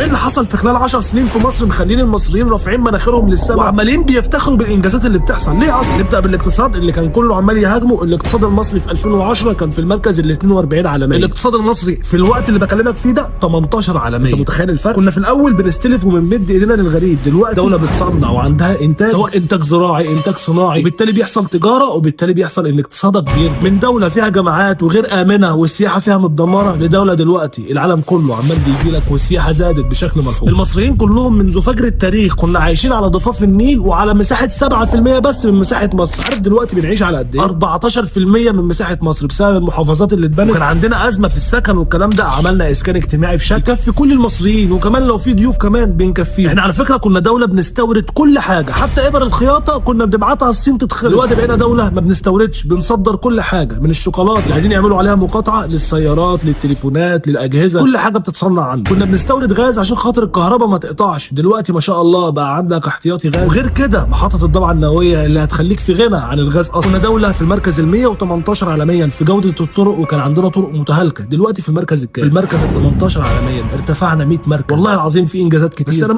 وايه اللي حصل في خلال 10 سنين في مصر مخلين المصريين رافعين مناخيرهم للسما وعمالين بيفتخروا بالانجازات اللي بتحصل ليه اصلا؟ نبدا بالاقتصاد اللي كان كله عمال يهاجمه. الاقتصاد المصري في 2010 كان في المركز ال 42 عالميا. الاقتصاد المصري في الوقت اللي بكلمك فيه ده 18 عالميا. انت متخيل الفرق؟ كنا في الاول بنستلف وبنمد ايدينا للغريب، دلوقتي دولة بتصنع وعندها انتاج، سواء انتاج زراعي انتاج صناعي، وبالتالي بيحصل تجارة، وبالتالي بيحصل ان اقتصادك بيكبر. من دولة فيها جامعات وغير امنه والسياحة فيها متدمره، لدولة دلوقتي العالم كله عمال بيجي لك والسياحة زادت بشكل ملحوظ. المصريين كلهم منذ فجر التاريخ كنا عايشين على ضفاف النيل وعلى مساحة 7% بس من مساحة مصر. عارف دلوقتي بنعيش على قد ايه؟ 14% من مساحة مصر بسبب المحافظات اللي اتبنت. وكان عندنا ازمة في السكن والكلام ده، عملنا اسكان اجتماعي بشكل يكفي كل المصريين، وكمان لو في ضيوف كمان بنكفيهم. احنا على فكرة كنا دولة بنستورد كل حاجة، حتى ابر الخياطة كنا بنبعتها الصين تتخيط. دلوقتي بقينا دولة ما بنستوردش، بنصدر كل حاجة، من الشوكولاتة اللي عايزين يعملوا عليها مقاطعه، للسيارات، للتليفونات، للاجهزة، كل حاجة بتتصنع عندنا. كنا بنستورد غاز عشان خاطر الكهرباء ما تقطعش، دلوقتي ما شاء الله بقى عندك احتياطي غاز. وغير كده محطة الضبعه النووية اللي هتخليك في غنى عن الغاز اصلا. كنا دولة في المركز ال 118 عالميا في جوده الطرق، وكان عندنا طرق متهالكه. دلوقتي في المركز الكام؟ في المركز ال 18 عالميا، ارتفعنا 100 مركز. والله العظيم في انجازات كتير، بس انا